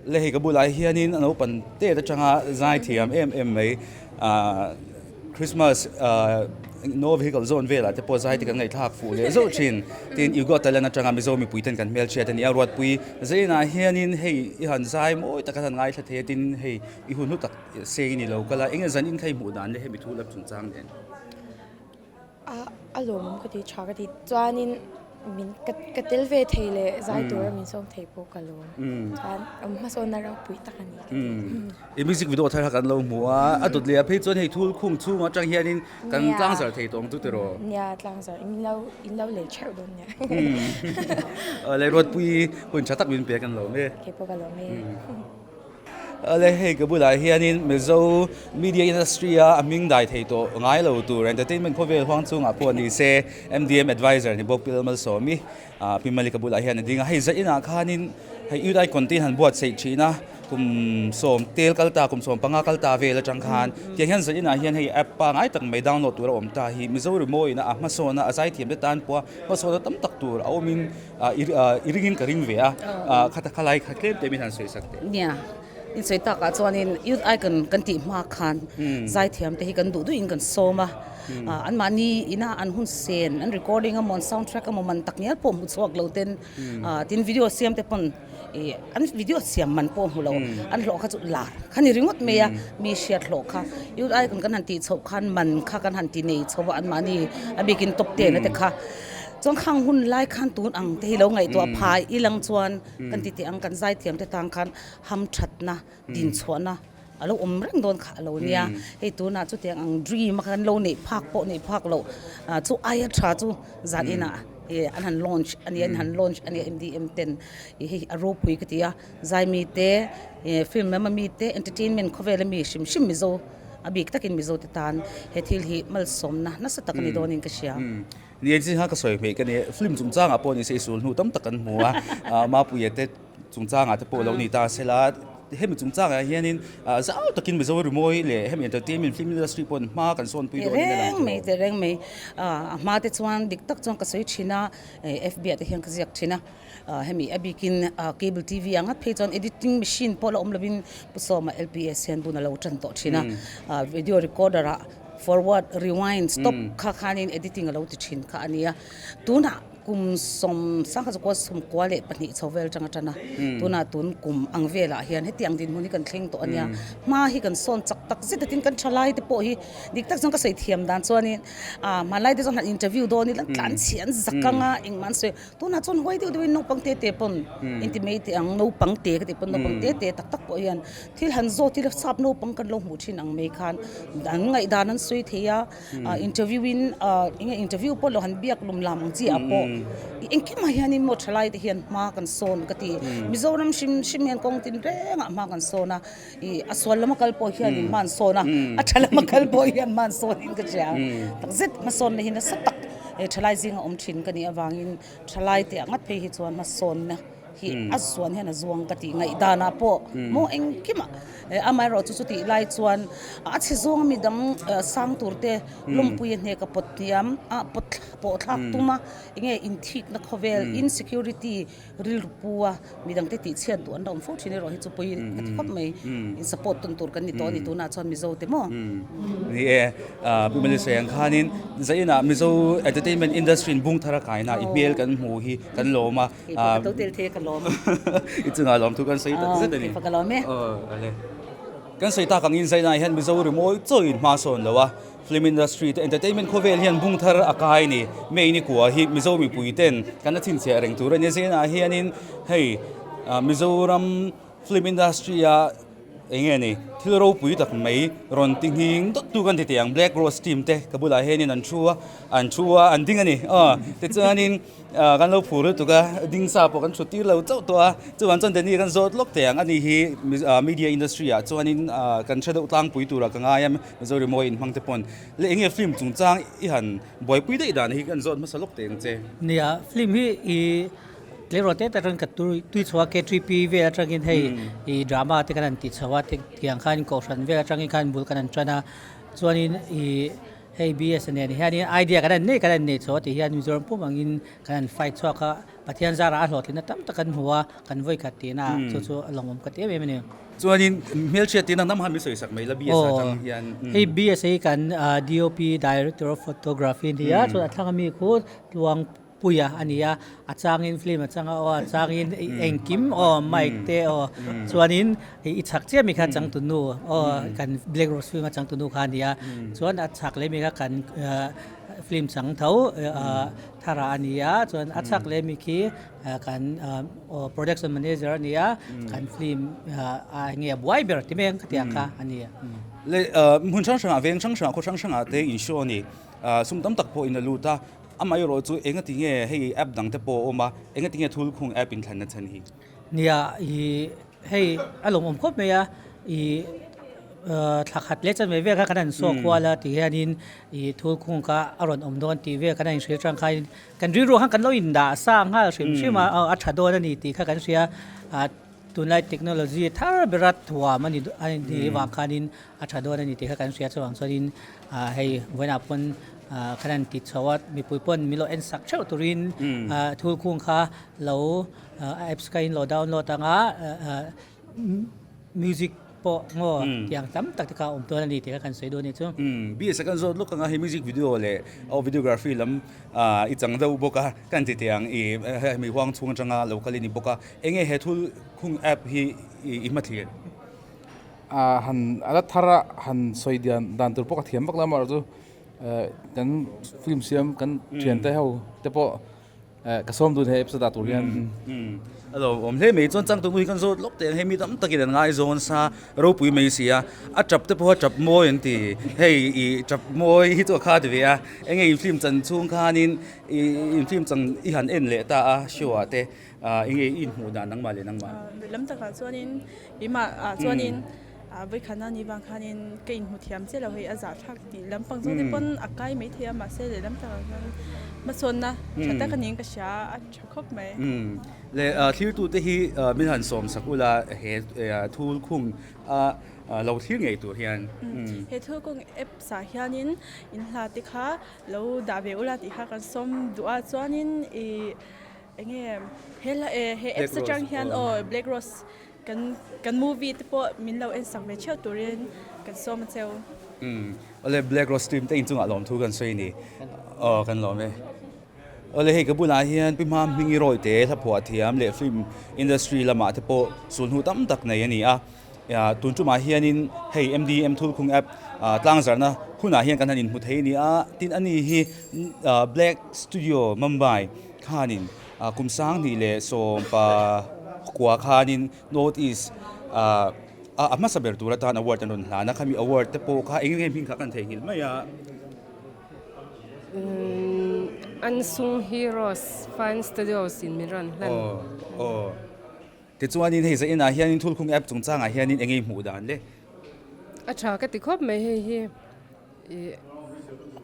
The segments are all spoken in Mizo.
Le hei ka bulah hianin a naupang tet atanga zai thiam em em mai ah Christmas ah no vehicle zawn velah te pawh zai te kan ngaihthlak fuh leh zauh thin tin You Got Talent atanga Mizo mipui ten kan hmelchhiat a ni a Ruatpui Zainah hianin hei i han zai mawi tak a han ngaithla thei a tin hei i hun hlu tak sei ni lo kal a eng nge zan in kha i hmuh dan le hemi thu lam chungchang nen. A a lawmawm ka ti tha ka ti chuanin min ka ka tel ve thei leh zai tura min sawm thei pawh ka lawm chuan awm hmasawnna ropui tak a ni ka ti. I music video thar kha kan lo hmu a a dawt leh ah phei chuan hei thul khung chhungah atang hianin kan tlang zar thei tawng chu tiraw? Nia tlang zar in lo in lo lei theuh dawn nia. Lei Ruatpui hun tha tak min pe kan lawm e. Kei pawh ka lawm e. Ale hei ka bulah hianin Mizo media industry a a hming dai thei tawh ngai lo tur entertainment khawvel huang chungah pawh ni se MDM advisor ni bawk Pi Malsawmi ah Pi Mali ka bulah hian a ding a hei zah inah khanin hei Youth Icon te han buatsaih thin a kum sawm tel kal ta kum sawm panga kal ta vel atang khan tiang hian zah inah hian hei app pangai tak mai download tur a awm ta hi Mizo rimawiin a hmasawn a a zaithiam te tan pawha hmasawn tam tak tur a awmin I ringin ka ring ve a, khata khalai kha tlem tlem in han sawi sak teh. Nia, in sawi takah chuanin Youth Icon kan tih hma khan zaithiam te hi kan duh duhin kan sawm a, anmahni ina an hun sen, an recording emaw an sound track emaw man tak ngial pawh hmu chhuak lo ten, tin video siam te pawn ih an video siam man pawh hmu lo, an hlawh kha chu lar kha ni ringawt mai a, mi hriat hlawh kha Youth Icon kan han tih chhoh khan man kha kan han ti nei chho a anmahni a bikin top ten a te kha. Chuan khang hun lai khan tun ang te hi lo ngaihtuah phai ilang chuan kan ti teh ang kan zaithiam te tang khan hamthatna dinchhuahna a lo awm reng dawn kha a lo nia. Hei tunah chutiang ang dream a kan lo neih phak pawh neih phak loh chu aia tha chu zan inah ih an han launch a nia an han launch a nia MDM ten ih hei a ropui ka ti a zaimi te ih film lama mi te entertainment khawvela mi hrim hrim Mizo a bik takin Mizo te tan he thil hi malsawmna nasa tak a ni dawnin ka hria. Ni engtin kha ka sawi hmeh ka ni film chungchangah pawh ni se i sul hnu tam tak kan hmu a Mapuia te chungchangah te pawh lo ni ta sela hemi chungchangah hianin zau takin Mizo rimawi leh hemi entertainment film industry pawhin hma kan sawnpui dawn in a lang tawh. Mai tehreng mai a hma te chuan dik tak chuan ka sawi thin a FB ah te hian ka ziak thin a hemi a bikin cable TV ah ngat phei chuan editing machine pawh la awm lovin Pu Sawma LPS hian bun a lo tan tawh thin a video recorder ah Forward, rewind, stop kha khanin editing a lo ti thin kha a nia. Tunah kum sawm sangha zakua sawmkua leh pahnih chho vel atanga tan a, tunah tun kum ang velah hian hetiang dinhmun hi kan thleng tawh a nia. Hma hi kan sawn chak tak zet a tin kan thalai te pawh hi dik tak chuan ka sawi thiam dan chuanin ah hmanlai te chuan han interview dawn ila tlan chhiah an zak anga engmah an sawi Tunah chuan huai deuh deuhin naupang te te pawn inti mai teh ang, naupang te ka tih pawn naupang te te tak tak pawh hian thil han zawt ila sap naupang kan lo hmuh thin ang mai khan an ngaihdan an sawi thei a, interview in eng nge interview pawh lo han biak lum lam ang chi ah pawh engkimah hianin maw thalai te hian hma kan sawn ka ti. Mizoram hrim hrim hian kawng tin rengah hma kan sawn a, ih a sual lama kal pawh hianin hma an sawn a, a tha lama kal pawh hian hma an sawn in ka hria. Takzet hmasawnna hi nasa tak he thalai zinga awm thin ka nih avangin thalai te ah ngat phei hi chuan hmasawnna hi a zuan hian a zuang ka tih ngaihdanah pawh maw engkimah amaherawh chu chutih lai chuan a chhe zawng mi dang sang tur te lawmpui a hnek a pawt hniam a pawt pawh thlak tum a enge inthikna khawvel insecurity Rilru pu a, midangte tihchhiat duh an la awm fo thin erawh hi chu pawi ka ti khawp mai. In support tawn tur kan ni tawh a ni tunah chuan Mizo te maw? Ni e, Pu Melissa ang khanin zainah Mizo entertainment industry in bung thar a kaina i hmel kan hmu hi kan lawm a. Kei pawh ka to tel thei a ka lawm. I chungah lawm thu kan sawi tak zet a ni. Kei pawh ka lawm e. Kan sawi tak angin zainah hian Mizo rimawi chawiin hma sawn lo a. Film industry te entertainment khawvel hian bung thar a kai ni. May ni kua hi Mizo mipui ten kan la chhinchhiah reng tur a ni. Zinah hianin hei Mizoram film industry a eng nge ni thil ropui tak mai rawn ti nghing dawt tu kan ti teh ang Black Rose team te ka bulah hianin an thu a an thu a an ding a ni. Aw tichuanin Kan lo phur lutuk a, ding sa pawh kan thut tir lo chauh tawh a, chuvang chuan Danny kan zawt lawk teh ang a ni hi media industry ah chuanin kan hre deuh tlangpui turah ka ngai a, Mizo rimawi inhmang te pawn leh enge film chungchang i han buaipui daih dan hi kan zawt hmasa lawk teh ang che. Nia, film hi i tleirawl te atangin ka tui chho a, K3P vel atangin hei i drama te kan han tih chho a, tiang khan kohhran vel atangin khan bul kan han tan a, chuanin i Hei BS nen hianin idea kan han nei kan han nei chho a tih hian Mizoram pum angin kan han fight chhuak a. Pathian zarah a hlawhtlinna tam tak kan hmu a, kan vawi khat tihna ah chu chu a lawmawm ka ti em em a ni. Chuanin hmelchhiat tihna nam han min sawi sak mai la BS atang hian. Hei BS hi kan DOP, Director of Photography a ni a, chuan a thlang ami khu tluang Puia a ni a, a changin film a chang a aw, a changin engkim aw mic te aw chuanin i chhak chiah mi kha changtunu aw kan Black Rose film a changtunu kha a ni a, chuan a chhak leh mi kha kan film chang tho thara a ni a, chuan a chhak leh mi khi kan production manager a ni a, kan film a enge a buai ber ti mai ang khatiang kha a ni a. Leh hmun hrang hrangah veng hrang hrangah khaw hrang hrangah te in show a ni, sum tam tak pawh in a lut a. Amaherawh chu engati nge hei app dang te pawh a awm a, engati nge thulkhung app in thlanna chhan hi? Nia, i hei a lawmawm khawp mai a, i thla khat leh chanve vel kha kan han saw kual a ti hianin i thulkhung kha a rawn awm dawn tih vel kan han inhrilh atang khain kan rilru khan kan lo indah sa nghal hrim hrim a, a tha dawn a ni tih kha kan hria a, tunlai technology thar bera thuam a ni a ni vang khanin a tha dawn a ni tih kha kan hria chuvang chuanin hei vawiinah pawn khan an ti chho a mipui pawn min lo en sak theuh turin thulkhung kha lo apps kha in lo download anga music pawh ngaw tiang tam tak te kha a awm dawn a ni tih kha kan sawi dawn a nih chu. Bs a kan zawt lawk anga hei music video leh videography lam i chang deuh bawk a kan ti teh ang i hemi huang chhung atanga lo kal i ni bawk a enge he thulkhung app hi i hmathlir? A han a la thar a han sawi dian dan tur pawh ka thiam vak lo amaherawhchu kan film siam kan thiante ho te pawh ka sawm dun he episode ah tur hian. A lo awm hle mai chuan changtu nu hi kan zawt lawk teh ang hei mi tam takin an ngaizawn sa ropui mai si a a tap te pawh a tap mawi an ti hei i tap mawi hi chu a khat ve a enge in film chan chhung khanin i in film chan i han en leh ta a show ah te enge i inhmuh dan nangmah leh nangmah. Lam takah chuanin Keimah ah chuanin vawikhatna ni vang khanin ka inhmu thiam chiah lo hei a zahthlak tih lampang zawng te pawn a kai maithei a mahse lehlam takah chuan hmasawnna tha tak a niin ka hria a tha khawp mai. Leh thirtute hi min han sawm sak ula he thulkhung a lo thlir ngei tur hian. He thulkhung apps ah hianin in hla te kha lo dah ve ula tih kha kan sawm duh a chuanin ih enge he hla he apps atang hian aw Black Rose Kan kan movie te pawh min lo en sak ve theuh turin kan sawm a cheu. Umm awle Black Rose team te inchungah lawmthu kan sawi ni. Aw kan lawm e. Awle hei ka bulah hian Pi Hmam Hmingi Rawite hla phuah thiam leh film industry lamah te pawh sulhnu tam tak nei a ni a. Tun tumah hianin hei MDM Thulkhung app tlangzarhna hunah hian kan han inhmu thei a ni a. Tin ani hi Black Studio Mumbai khanin Kum 2010 kua khanin North East a hmasa ber tur atan award an rawn hlan a, khami award te pawh kha eng nge hming kha kan theihnghilh mai a. Unsung Heroes Fine Studios in min rawn hlan. Aw aw. Tichuanin hei zainah hianin Thulkhung app chungchangah hianin eng nge i hmuh dan le? A tha ka ti khawp mai hei hi. Ih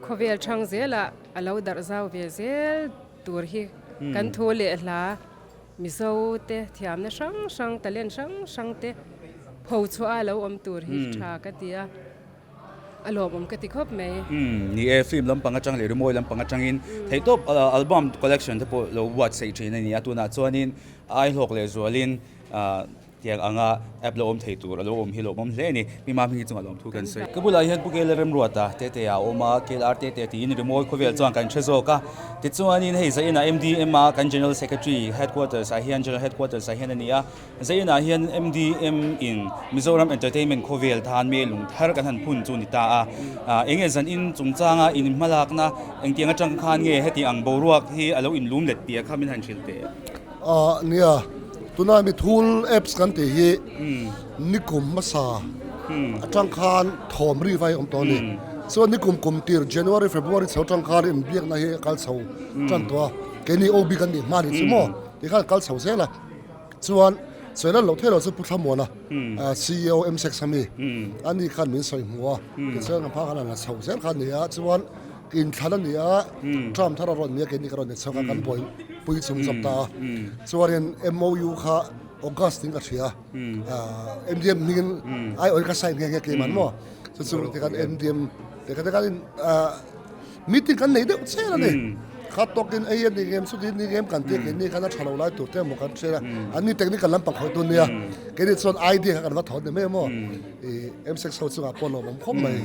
khawvel thang zelah a lo darh zau ve zel tur hi kan thu leh hla Mizo te thiamna hrang hrang talent hrang hrang te pho chhuah a lo awm tur hi tha ka ti a, a lawmawm ka ti khawp mai. Ni e, film lampang atang leh rimawi lampang atangin theihtawp album collection te pawh lo buatsaih thin a ni a, tunah chuanin aihlawk leh zualin Tiang anga app lo awm thei tur a lo awm hi lawmawm hle a ni. Mi mam hi chungah lawmthu kan sawi. Ka bulah hian Pu Kela Remruata Tetea a awm a, KLR Tetea tiin rimawi khawvel chuan kan hre zawk a. Tichuanin hei Zainah MDM a kan General Secretary Headquarters ah hian General Headquarters ah hian a ni a. Zainah hian MDM in Mizoram Entertainment khawvel tan me lung thar kan han phun chu ni ta a. Eng nge zan in chungchanga in hmalakna engtiang atang khan nge heti ang boruak hi a lo inlum let tih a kha min han hrilh teh. Ah nia, tuna mi thul apps kan tih hi nikum hmasa atang khan thawm ri vai awm tawh a ni. Chuan nikum kum tir January, February chho atang khan inbiakna hi a kal chho tan tawh a, keini OB kan nih hma nih chu maw tih khan a kal chho zel a. Chuan sawi lan loh theih loh chu Pu Thlamuana ceo MSEC ami ani khan min sawi hmu a, tichuan kan phak khan a la chho zel kha a ni a, chuan inthlan a ni a, term thar a rawn ni a, keini ka rawn ni chhuak a, kan buai pui chung zawk ta a. Chuanin MOU kha August in ka hria, MDM hmingin aiawhin ka sign nghe nghe keimah maw, chu chu tikhan MDM te kha tikhan meeting kan nei deuh chen a ni. khat tawkin ei a ni ngem chuti ni ngem kan tia keini khan a tha lo lai tur te emaw kan hriat a, an ni technical lampang khawih tu nia keini chuan idea kha kan va thawn ni mai emaw ih MSEC ho chungah pawh lawmawm khawp mai.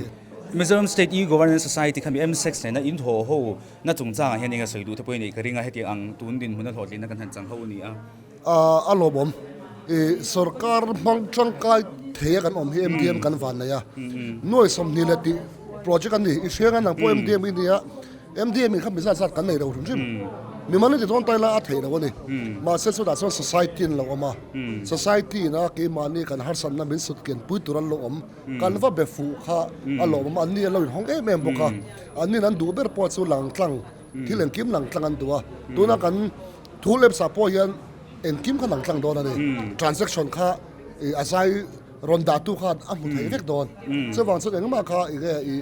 Mizoram State E-Governance Society kha mi MSEC nena in thaw ho na chungchangah hian eng a sawi duh te pawh i neih ka ring a, hetiang ang tun dinhmun a hlawhtlinna kan han chang ho a ni a. A lawmawm. Ih sorkar hmang tangkai thei a kan awm hi MDM kan van nei a, nuai 20 leh tih project a ni, i hriang a nang pawh MDM i nia, MDM in kha mi zat zat kan nei lo hrim hrim. Mimal in ti dawn ta ila a theih lo a ni. Mahse chutah chuan society in lo awm a, society in a keimahni kan harsatna min sut kian pui tur an lo awm, kan va be fuh kha a lawmawm a, anni an lo inhawng em em bawk a, anni in an duh ber pawh chu lang tlang, thil engkim lang tlang an duh a, tuna kan thu lepsah pawh hian engkim kha lang tlang dawn a ni, transaction kha a zai rawn dah tu khan a hmu thei vek dawn, chuvang chuan engmah kha eng nge i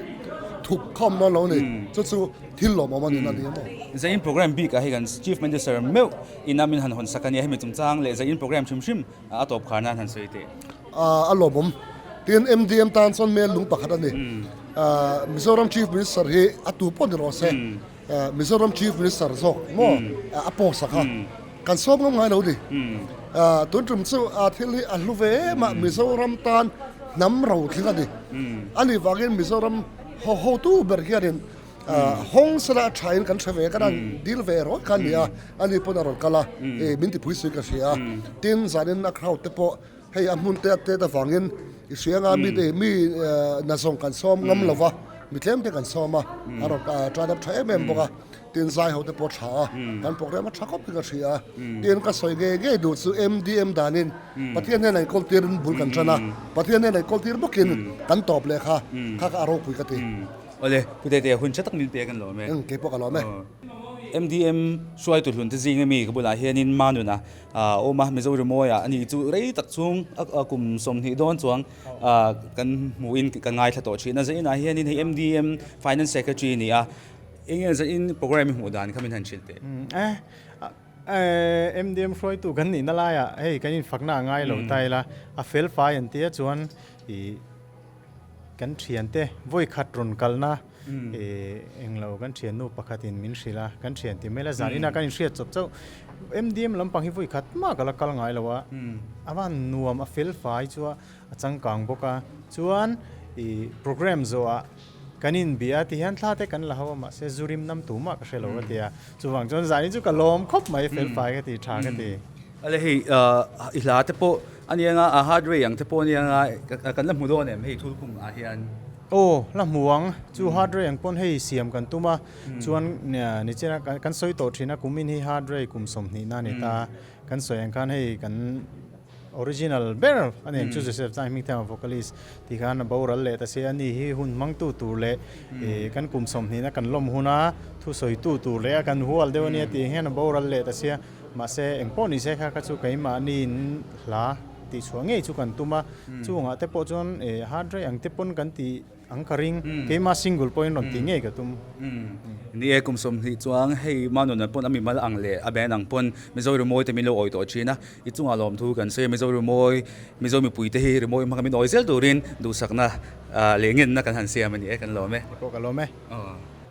thup kha awm dawn lo a ni, chu chu thil lawmawm a ni na ni maw. Zain program bik ah hei kan Chief Minister meuh ina min han hawn sak a nia, hemi chungchang leh zain program hrim hrim a tawp khar nan han sawi teh. A lawmawm. Tin MDM tan chuan mel lung pakhat a ni. Mizoram Chief Minister hi a tu pawh ni rawh se, Mizoram Chief Minister zawk maw a post a kha kan sawm ngam ngai lo ni. Tun tum chu a thil hi a hlu ve em a, Mizoram tan hnam ro thling a ni. A nih vangin Mizoram hotu ber hianin hawng sela a thain kan hre ve a, kan han dil ve rawt kha a ni a, ani pawn a rawn kal a, min tipui sui ka hria a. Tin, zanin a crowd te pawh Hei a hmun te a tet avangin i hria anga mi te mi nazawng kan sawm ngam lo va, mi tlem te kan sawm a, a rawn tan up tha em em bawk a, tin zai ho te pawh tha a, kan program a tha khawp in ka hria a, tin ka sawi ngei ngei duh chu MDM danin Pathian hnenah inkawl tirin bul kan tan a, Pathian hnenah inkawl tir bawkin kan tawp leh kha, kha kha a ropui ka ti. Awle, Pu Tete, hun tha tak min pek an lawm e. Kei pawh ka lawm e. MDM hruaitu hlun te zinga mi ka bulah hianin Manuna A awm a, Mizo rimawiah a ni chu rei tak chhung a kum 20 dawn chuang kan hmuhin kan ngaithla tawh thin a. Zainah hianin hei MDM Finance Secretary a ni a, eng nge zain programme i hmuh dan kha min han hrilh teh. E, MDM hruaitu kan nihna laiah hei kan infakna a ngai lo ta ila, a fel fai an tia chuan ih kan thiante vawi khat rawn kalna Englo kan thiannu pakhatin min hrilh a, kan thian ti mai la zanin a kan inhriat chawp chauh. MDM lampang hi vawi khat mah ka la kal ngai lo a, a van nuam a fel fai chu a changkang bawk a. Chuan ih program zawhah kan inbia ti hian thla te kan la ho a mahse zu rim nam tu mah ka hre lo a ti a, chuvang chuan zanin chu ka lawm khawp mai fel fai ka ti tha ka ti. Ale hei i hla te pawh a nia nga a hard ray ang te pawh a nia nga kan la hmu dawn em hei thulkhung ah hian. Aw la hmu ang chu hard ray ang pawn hei siam kan tum a chuan nichina kan sawi tawh thin a kumin hi hard ray kum 20 na a ni ta kan sawi ang khan hei kan original ber a ni ang chu Joseph Chang hming thiam vocalist ti khan a boral leh ta si a ni hi hun hmangtu tur leh kan kum 20 na kan lawm hun a thusawitu tur leh a kan hual deuh a nia tih hian a boral leh ta sia. Mahse, eng pawh ni se kha kha chu keimahniin hla tih chhuah ngei chu kan tum a, chungah te pawh chuan hard rate ang te pawn kan tih ang ka ring, keimah single pawhin rawn tih ngei ka tum. Ni e, kum 20 chuang hei Manuna pawn a mimal ang leh a band ang pawn Mizo rimawi te min lo awi tawh thin a, i chungah lawmthu kan sawi a, Mizo rimawi, Mizo mipui te hi rimawi hmanga min awi zel turin duhsakna leh ngenna kan han siam a ni e, kan lawm e. Ni pawh ka lawm e.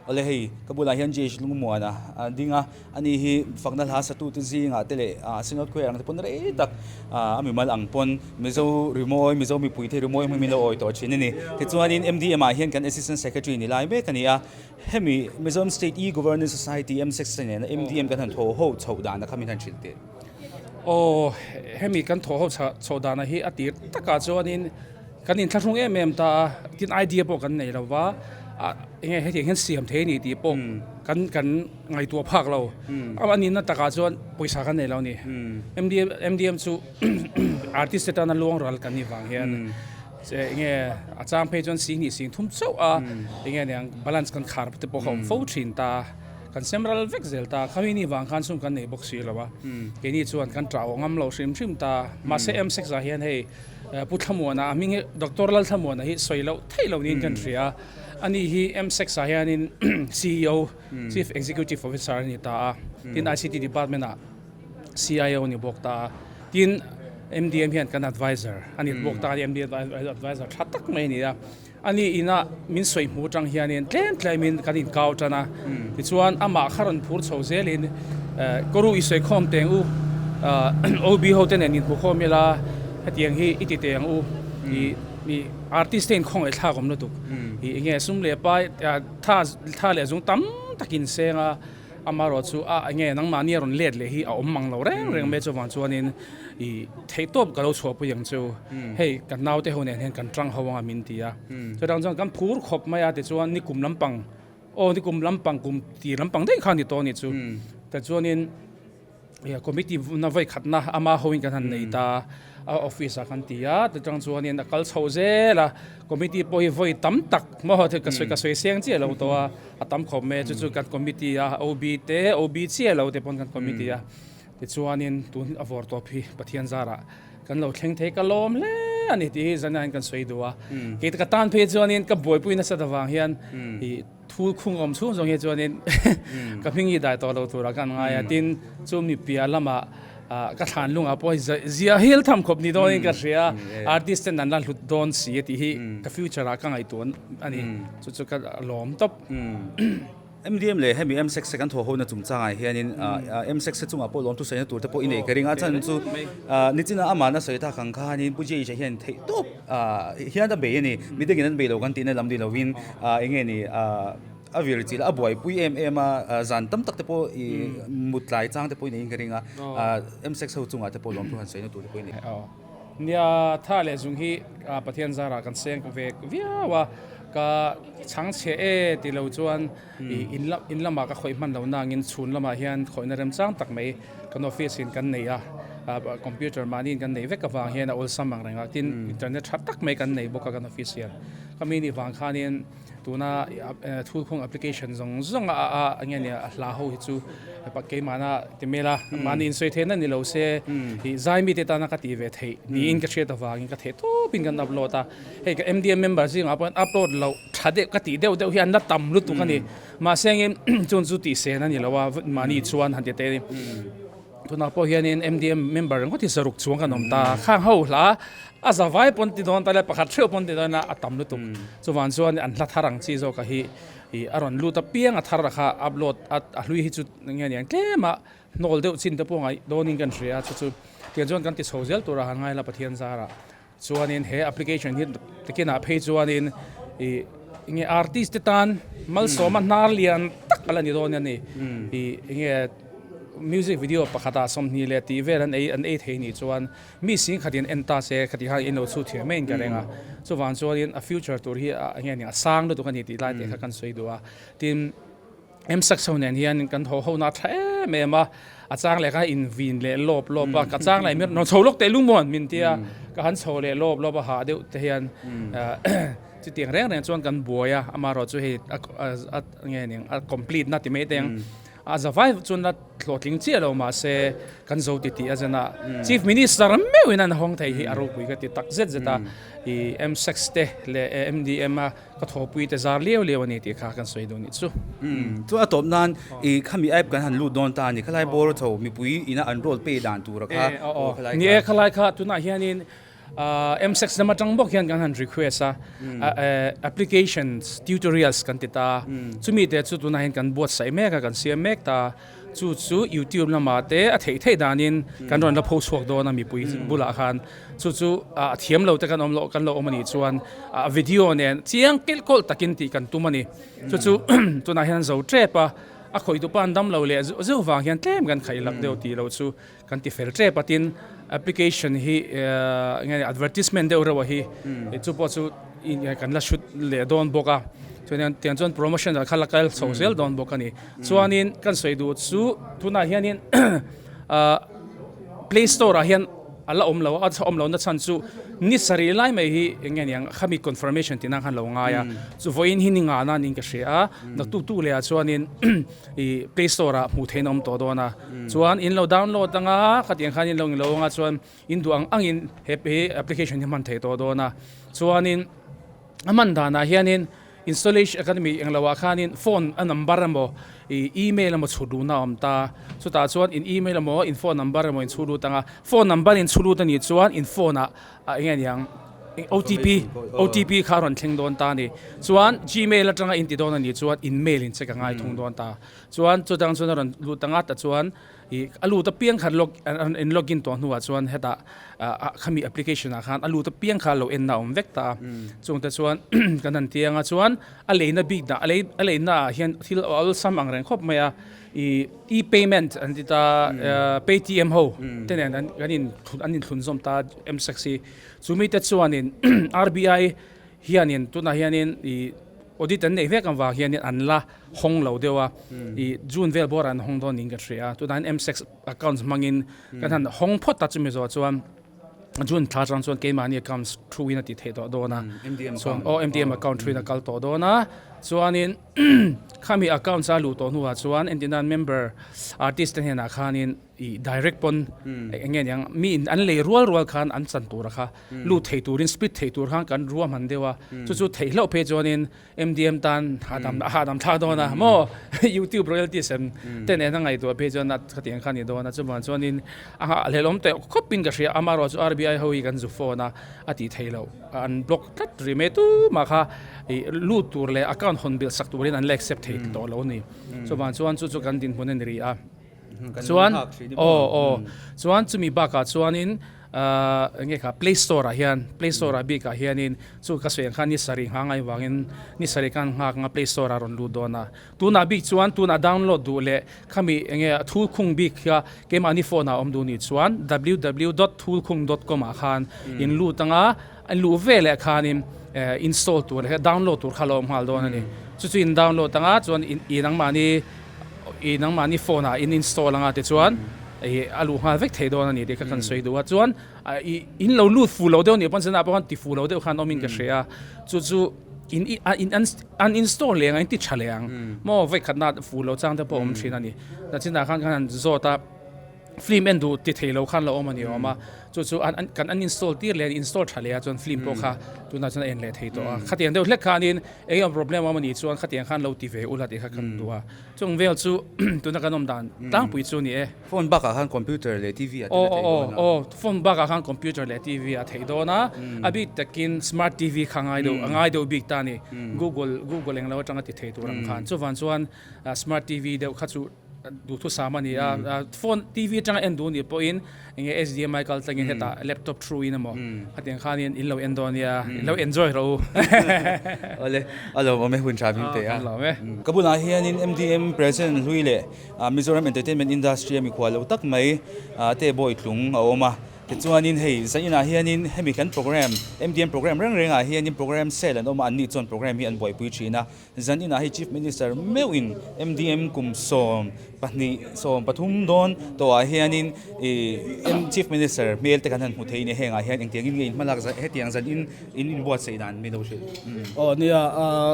Awle hei, ka bulah hian JH Lungmuana a ding a, ani hi fakna hla satute zingah te leh Synod Choir ang te pawn rei tak a mimal ang pawn Mizo rimawi, Mizo mipui te rimawi hmang min lo awi tawh thin a ni. Tichuanin MDM ah hian kan Assistant Secretary ni lai mek a ni a, hemi Mizoram State E-Governance Society MSEC te nena MDM kan han thaw ho chhoh dana kha min han hrilh teh. Aw, hemi kan thaw ho chhoh dana hi a tir takah chuanin Kan inthlahrung em em ta a, tin idea pawh kan nei lo va, enge hetiang hian siam thei a ni tih pawh kan kan ngaihtuah phak lo. A nihna takah chuan pawisa kan nei lo a ni. MDM MDM chu artist te tana luang ral kan nih vang hian enge a chang phei chuan sing hnih sing thum chauh a enge niang balance kan khar te pawh kha awm fo thin ta. Kan sem ral vek zel ta, khami ni vang khan sum kan nei bawk si lo a, keini chuan kan tah awh ngam lo hrim hrim ta. Mahse M6 ah hian hei Pu Thlamuana, a hming hi Doctor Lalthlamuana hi sawi loh theih lo niin kan hria a, ani hi M6 ah hianin ceo, Chief Executive Officer a ni ta a, tin ICT Department ah CIO a ni bawk ta a, tin. MDM hian kan adviser a ni bawk ta a ni, MDM adviser tha tak mai a ni a. Ani ina min sawi hmu atang hianin tlem tlemin kan inkau tan a, tichuan amah kha rawn phur chho zelin Kawru i sawi khawm teng u, OB ho te nen inhmu khawm ila hetiang hi i ti teh ang u, i artist te inkhawngaih thlak awm lutuk, i enge sum leh pai tha leh zung tam tak inseng a. Amaherawh chu a enge nangmahni a rawn let leh hi a awm mang lo reng reng mai chuvang chuanin ih theihtawp ka lo chhuahpui ang chu hei kan naute ho nen hian kan tang ho anga min ti a chutang chuan kan phur khawp mai a tichuan nikum lampang aw nikum lampang kum tir lampang daih kha a ni tawh a ni chu tichuanin Committee na vawi khatna ama hoin kan han nei ta a office ah kan ti a chutang chuanin a kal chho zel a committee pawh hi vawi tam tak maw ka sawi ka sawi seng chiah lo tawh a a tam khawp mai a chu chu kan committee a OB te OB chiah lo te pawn kan committee a tichuanin tun a vawr tawp hi Pathian zarah kan lo thleng thei ka lawm hle a ni tih hi zan hian kan sawi duh a kei ka tan phei chuanin ka buaipui nasat avang hian ih Thul khung awm chhung zawng hi chuanin ka hming hi dai tawh lo turah ka ngai a, tin chu mi piah lamah ka thlan lungah pawh hi zia hil tham khawp ni dawnin ka hria a, artist ten an la hlut dawn si a tih hi ka future ah ka ngaihtuah a ni, chu chu ka lawm tawp. MDM leh hemi MSEC kan thawh hona chungchangah hianin MSEC chungah pawh lawmthu saina tur te pawh i nei ka ring a, chhan chu nichina amah na sawi tak ang khanin Pu Jh-a hian theihtawp hian a bei a ni, midangin an bei lo kan tihna lam ni lovin eng nge ni a vir chilh a buaipui em em a, zan tam tak te pawh i mut tlai chang te pawh i neiin ka ring a, MSEC ho chungah te pawh lawmthu han sawi na tur te pawh i nei. Nia, tha leh zung hi Pathian zarah kan seng ve viau a, ka chhang chhe e ti lo chuan i in lamah ka khawih hman lo nangin chhun lamah hian khawihna remchang tak mai kan office in kan nei a, computer mahniin kan nei vek avang hian a awlsam ang reng a, tin internet tha tak mai kan nei bawk a kan office hian. Khami nih vang khanin tuna thulkhung application zawng zawng a a eng nge nia a hla ho hi chu keimahna ti mel a, mahni insawi theihna ni lo se ih zai mite tana ka tih ve theih niin ka hriat avangin ka theih tawpin kan upload a, hei ka MDM member zingah pawhin upload loh tha deuh ka tih deuh deuh hi an la tam lutuk a ni. Mahse engin chun chu tih sen a ni lo a, mahni chuan han ti te a ni. Tunah pawh hianin MDM member ringawt hi saruk chuang kan awm ta a, khang ho hla a za vai pawn ti dawn ta le pakhat hreuh pawn ti dawn a, a tam lutuk. Chuvang chuan an hla thar ang chi zawk a hi ih a rawn lut apiang a thar a kha upload a a hlui hi chu eng nge niang tlem a hnawl deuh chin te pawh ngaih dawnin kan hria a, chu chu tiang chuan kan ti chho zel turah han ngai la Pathian zarah. Chuanin he application hi takinah phei chuanin ih enge artist te tan malsawma hnar lian tak a la ni dawn a ni. Ih enge music video pakhatah 20 leh tih vel an ei an ei thei nih chuan mi sing khatin en ta se khati khan in lo chhut thiam maiin ka reng a. Chuvang chuanin a future tur hi a enge a sang lutuk a ni tih lai te kha kan sawi duh a. Tin. Msak chho nen hian kan haw ho na tha em em a, a chang leh kha in vin leh lawp lawp a, ka chang leh mir chho lawk teh lungmuan min tia ka han chho leh lawp lawp a hah deuh te hian chutiang reng reng chuan kan buai a, amaherawh chu hei a nge ning a complete na ti mai teng a zavai chuan la hlawhtling chiah lo mahse kan zo ti tih a zen a, Chief Minister meuhin an hawng thei hi a ropui ka ti tak zet zet a, ih Msak te leh MDM a Ka thawpui te zar liau liau a ni tih kha kan sawi duh nih chu. Chu a tawp nan i khami app kan han lut dawn ta a ni. Khalai bawr tho mipui ina an roll pay dan tur a kha. Ni e khalai kha tunah hianin M-sex lam atang bawk hian kan han request a applications tutorials kan ti ta. Chumi te chu tunah hian kan buatsaih mek a kan siam mek ta. Chu chu YouTube lamah te a theih theih danin kan rawn la pho chhuak dawn a mipui bulah khan. Chu chu a thiam lo te kan awm loh kan lo awm a nih chuan a video nen chiang kelh kawlh takin tih kan tum a ni. Chu chu tunah hian zo tep a, a khawih duh pa'n dam lo leh zeuh vang hian tlem kan khaih lak deuh tih loh chu kan ti fel tep a. Tin, application hi eng nge advertisement deuh reuh a hi chu pawh chu kan la hrut leh dawn bawk a. Chuan tiang chuan promotion ah kha la kal chho zel dawn bawk a ni. Chuanin kan sawi duh chu tunah hianin play store ah hian a la awm lo a, a awm lo na chhan chu ni sarih lai mai hi eng nge niang khami confirmation tih nan khan lo ngai a, chu vawiin hi ni ngah nan in ka hria a, naktuk tuk leh ah chuanin ih play store ah hmuh theih na awm tawh dawn a, chuan in lo download anga khatiang khan in lo in lo anga chuan in duh ang angin he application hi hman theih tawh dawn a, chuanin a hman danah hianin. Installation academy eng loah khanin phone a number emaw ih email emaw chhut luhna a awm ta. Chutah chuan in email emaw in phone number emaw in chhut lut ang a, phone number in chhut lut a nih chuan in phone ah ah eng nge niang OTP OTP kha a rawn thleng dawn ta a ni. Chuan gmail atanga in ti dawn a nih chuan in mail in check a ngai thung dawn ta. Chuan chutang chuan a rawn lut ang a tah chuan ih a lut apiang khan log in log in tawh hnuah chuan hetah ah khami application ah khan a lut apiang kha lo enna a awm vek ta a. Chungte chuan kan han ti anga chuan a leina bik dah a lei a leina ah hian thil a awlsam ang reng khawp mai a ih e-payment an ti ta paytm ho te nen an kan in an inthlun zawm ta msec hi chumi te chuanin RBI hianin tunah hianin ih audit an neih vek ang vang hianin an la hawng lo deuh a ih June vel bawrah an hawng dawn niin ka hria a tunah hian msec accounts hmangin kan han hawng phawt a chumi zawh chuan June thla atang chuan keimahni accounts thu in a ti theih tawh dawn a chuan aw MDM account thu in a kal tawh dawn a chuanin khami accounts a luh tawh hnuah chuan entirnan member artist te hnenah khanin ih direct pawn eng nge niang mi in an lei rual rual khan an chan tura kha lut thei turin split thei tur khan kan ruahman deuh a chu chu theih hlauh phei chuanin MDM tan hahdam a hahdam thlak dawn a maw YouTube royalties em te nen a ngaihtuah phei chuan a khatiang kha a ni dawn a chuvang chuanin a nghahhlelh awm teh khawpin ka hria amaherawhchu chu RBI ho hi kan zu phone a a tih theih loh an block tlat ri mai tumah kha ih lut tur leh account hawn belh sak turin an la accept thei tawh lo a ni chuvang chuan chu chu kan dinhmun a ni rih a chuan aw aw chuan chumi bakah chuanin Ahh enge kha play store ah hian play store ah bik ah hianin chu ka sawi ang khan ni sarih nghah ngai vangin ni sarih khan nghak anga play store ah rawn lut dawn a tunah bik chuan tunah download duh leh khami enge thul khung bik kha keimahni phone ah awm duh nih chuan ww dot thulkhung dot com ah khan in lut anga an luh ve leh khanin eh install tur leh download tur kha a lo awm nghal dawn a ni chu chu in download anga chuan i nangmahni I nangmahni phone ah in install anga tichuan ih a luh nghal vek thei dawn a ni tih kha kan sawi duh a chuan ih in lo lut fuh lo deuh a nih pawn zanah pawh khan ti fuh lo deuh khan awmin ka hria a chu chu in in an install leh ang a in ti tha leh ang maw vawikhatna fuh lo chang te pawh a awm thin a ni nachinah khan kan han zawt a. Film en duh ti thei lo khan lo awm a ni awm a, chu chu an kan uninstall tir leh an install tha leh a chuan film pawh kha tunah chuan a en leh thei tawh a, khatiang deuh hlek khanin eng emaw problem a awm a nih chuan khatiang khan lo ti ve ula tih kha kan duh a, chung vel chu tuna kan awm dan tlangpui chu a ni e. Phone bakah khan computer leh TV ah te la theih dawn a. Aw aw phone bakah khan computer leh TV ah theih dawn a, a bik takin smart TV kha ngai deuh a ngai deuh bik ta a ni, google google englo atanga ti thei tur ang khan chuvang chuan smart TV deuh kha chu Duhthusam a ni a, phone TV atanga en duh nih pawhin enge HDMI kal tlangin hetah laptop through in emaw khatiang khanin in lo en dawn nia, in lo enjoy rawh u. Awle, a lawmawm e hun tha hming teh a. Ka bulah hianin MDM President hlui leh Mizoram Entertainment Industry a mikhual lo tak mai te Bawitlung a awm a. Tichuanin hei zaninah hianin hemi kan program MDM program reng rengah hianin program cell an awm a, anni chuan program hi an buaipui thin a. Zaninah hei Chief Minister meuhin MDM kum 12 13 dawn tawhah hianin ih Chief Minister hmel te kan han hmu thei a ni. Hengah hian engtiangin nge in hmalak hetiang zanin in inbuatsaih dan min lo hrilh. Aw nia,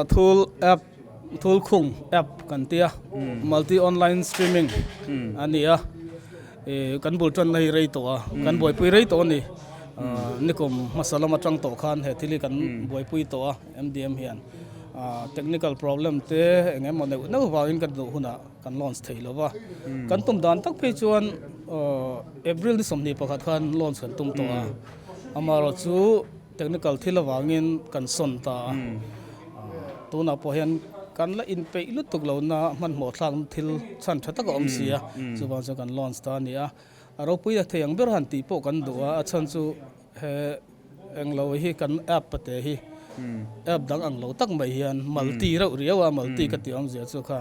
thul app thul khung app kan tia multi online streaming a ni a. Ih kan bul tanna hi rei tawh a, kan buaipui rei tawh a ni. Nikum hmasa lam atang tawh khan he thil hi kan buaipui tawh a. MDM hian technical problem te eng emaw neuh neuh vangin kan duh hunah kan launch thei lo va. Kan tum dan tak phei chuan April ni 21 khan launch kan tum tawh a. Amaherawh chu technical thil avangin kan sawn ta a. Tunah pawh hian kan la inpeih lutuk lohna hmanhmawh thlakna thil chhan tha tak a awm si a, chuvang chuan kan launch ta a ni a. A ropui a thei ang ber han tih pawh kan duh a, a chhan chu he Englo hi kan app pate hi app dang ang lo tak mai hian multi reuh riau a, multi ka tih awmzia chu kha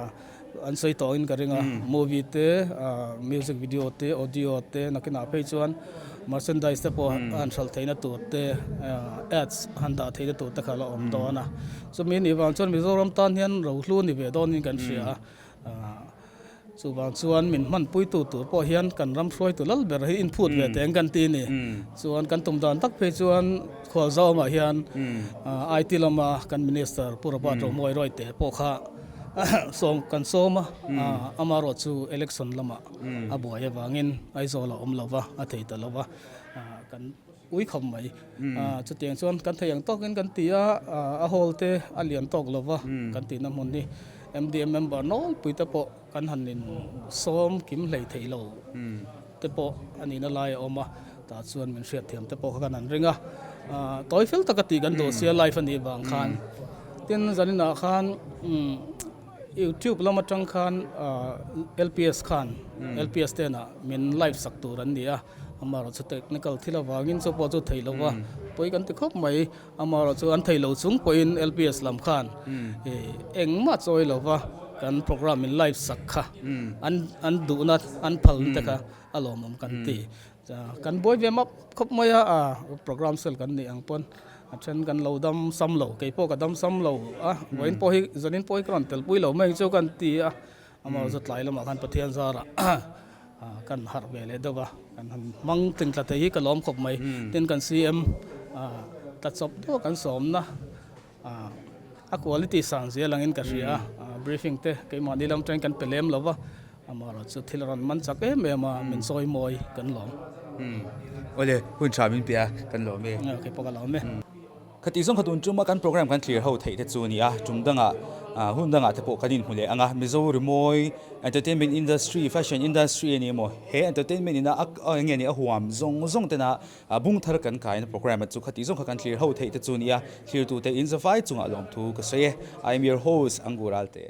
an sawi tawhin ka ring a, movie te, music video te, audio te nakinah phei chuan merchandise te pawh a han hralh theihna tur te, ads han dah theihna tur te kha a la awm dawn a. Chumi nih vang chuan Mizoram tan hian rohlu ni ve dawnin kan hria a. Chuvang chuan min hmanpuitu tur pawh hian kan ram hruaitu lal ber hi inphut ve teng kan ti a ni. Chuan kan tum dan tak phei chuan Khualzawmah hian IT lama kan Minister Pu Robert Rohmuai Rawite pawh kha sawm kan sawm a, amaherawh chu election lamah a buai avangin Aizawl a awm lo va, a thei ta lo va. Kan. ui khawp mai. Chutiang chuan kan thei ang tawkin kan ti a, a hall te a lian tawk lo va kan tihna hmun hi MDM member nawlpui te pawh kan han in sawm kim hlei thei lo te pawh a nihna lai a awm a, tah chuan min hriatthiam te pawh kha kan han ring a, tawi fel taka tih kan duh sia live a nih vang khan. Tin, zaninah khan YouTube lam atang khan LPS khan LPS tenah min live sak tur an ni a, amaherawhchu technical thil avangin chu pawh chu thei lo va, pawi kan ti khawp mai. Amaherawhchu an thei lo chung pawhin LPS lam khan engmah chawi lo va kan program in live sak kha an an duhna an phalna te kha a lawmawm kan ti. Kan buai ve map khawp mai a, program cell kan nih ang pawn a then kan lo dam sam lo, kei pawh ka dam sam lo a, vawiin pawh hi zanin pawh hi ka rawn telpui lo mai chu kan ti a, amaherawhchu tlai lamah khan Pathian zarah kan harh ve leh deuh a, kan han hmang tling tla thei hi ka lawm khawp mai. Tin kan CM tla chawp deuh a kan sawmna a quality sang zel angin ka hria a, briefing te keimahni lam atangin kan pe lem lo va, amaherawhchu thil a rawn man chak em em a, min sawi mawi kan lawm. Awle, hun tha min pe a, kan lawm e. Kei pawh ka lawm e. Khati zawng kha tun tuma kan program kan thlir ho theih te chu a ni a, tum dangah hun dangah te pawh kan inhmu leh ang a, Mizo rimawi entertainment industry, fashion industry a ni emaw, he entertainment ina a eng nge ni a huam zawng zawng tena bung thar kan kaina program a chu khati zawng kha kan thlir ho theih te chu a ni a, thlirtute in zavai chungah lawmthu ka sawi e. I am your host Angur Alte.